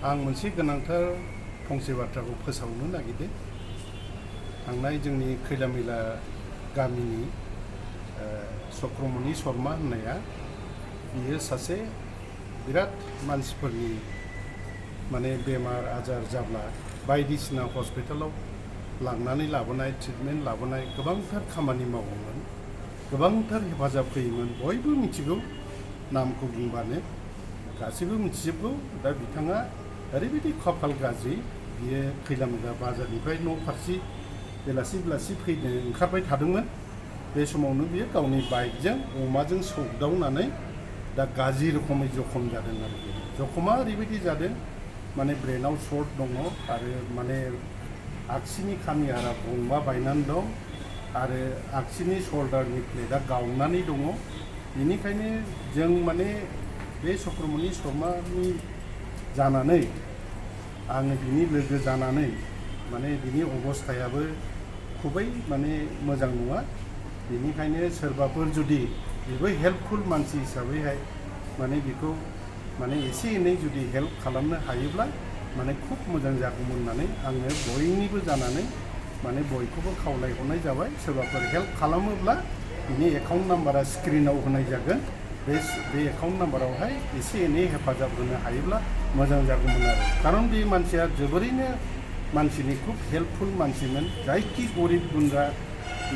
आं मोनसे गोनांथार फंसे बाथ्राखौ फोसावनो नागिरदों। थांनाय जोंनि खैलामैला गामिनि चक्रमणि शर्मा होननाया बियो सासे बिराद मानसिफोरनि माने बेमार आजार जाब्ला बायदिसिना हस्पिटालाव लांनानै लाबोनाय ट्रिटमेन्ट लाबोनाय गोबांथार खामानि मावोमोन, गोबांथार हेफाजाब होयोमोन। बयबो मिथिगौ, नामखौ बुंबानो गासैबो मिथिजोबगौ। दा बिथाङा ओरैबायदि खाफाल गाज्रि, बियो खैलामैला बाजारनिफ्राय न' फारसे बेलासि बेलासि फैनो ओंखारबाय थादोंमोन। बे समावनो बियो गावनि बाइकजों अमाजों सौदावनानै दा गाज्रि रोखोमै जखम जादों आरो जखमा ओरैबायदि जादों, माने ब्रेनाव सर्ट दङ आरो माने आगसिनि खामिहारा गंबा बायनानै दं आरो आगसिनि शल्डारनि प्लेटआ गावनानै दङ। बेनिखायनो जों माने बे चक्रमणि शर्मानि जानानै आङो बिनि लोगो जानानै माने बिनि अबस्थायाबो खुबै माने मोजां नङा। बेनिखायनो सोरबाफोर जुदि बेबो हेल्पफुल मानसि हिसाबैहाय माने बेखौ माने एसे एनै जुदि हेल्प खालामनो हायोब्ला माने खुब मोजां जागौमोन होननानै आङो बयनिबो जानानै माने बयखौबो खावलायहरनाय जाबाय। सोरबाफोर हेल्प खालामोब्ला बिनि एकाउन्ट नाम्बारा स्क्रिनाव होनाय जागोन। बे एकाउन्ट नाम्बारावहाय एसे एनै हेफाजाब होनो हायोब्ला मोजां जागौमोन आरो। खारन बे मानसिया जोबोरैनो मानसिनि खुब हेल्पफुल मानसिमोन। जायखि गरिब गुन्द्रा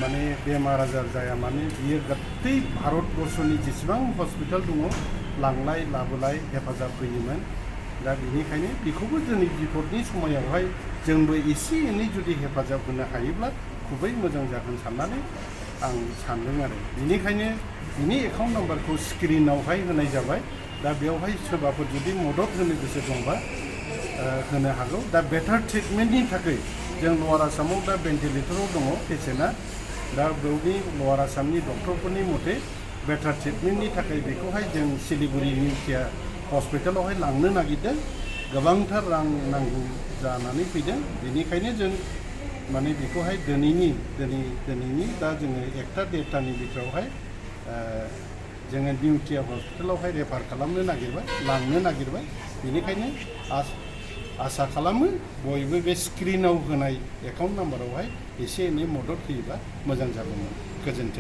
माने बेमार आजार जाया माने बियो गासै भारतबर्षनि जेसेबां हस्पिटाल दङ लांलाय लाबोलाय हेफाजाब होयोमोन। दा बेनिखायनो बेखौबो जोंनि बिपदनि समायावहाय जोंबो एसे एनै जुदि हेफाजाब होनो हायोब्ला खुबै मोजां जागोन साननानै आं सानदों आरो। बेनिखायनो बिनि एकाउन्ट नाम्बारखौ स्क्रिनावहाय होनाय जाबाय। दा बेवहाय सोरबाफोर जुदि मदद होनो गोसो दंबा होनो हागौ। दा बेटार ट्रिटमेन्टनि थाखाय जों लवार आसामाव दा भेन्टिलेटराव दङ पेसेन्टआ। दा बेवनि लवार आसामनि डक्टरफोरनि मथे बेटार ट्रिटमेन्टनि थाखाय बेखौहाय जों सिलिगुरि निउ केयार हस्पिटालावहाय लांनो नागिरदों। गोबांथार रां नांगौ जानानै फैदों। बेनिखायनो जों माने बेखौहाय दिनैनि दा जोङो 1टा-1:30नि बिथोरावहाय जोङो निउ केयार हस्पिटालावहाय रेफार खालामनो नागिरबाय, लांनो नागिरबाय। बेनिखायनो आसा खालामो बयबो बे स्क्रिनाव होनाय एकाउन्ट नाम्बारावहाय एसे एनै मदद होयोबा मोजां जागौमोन। गोजोन्थों।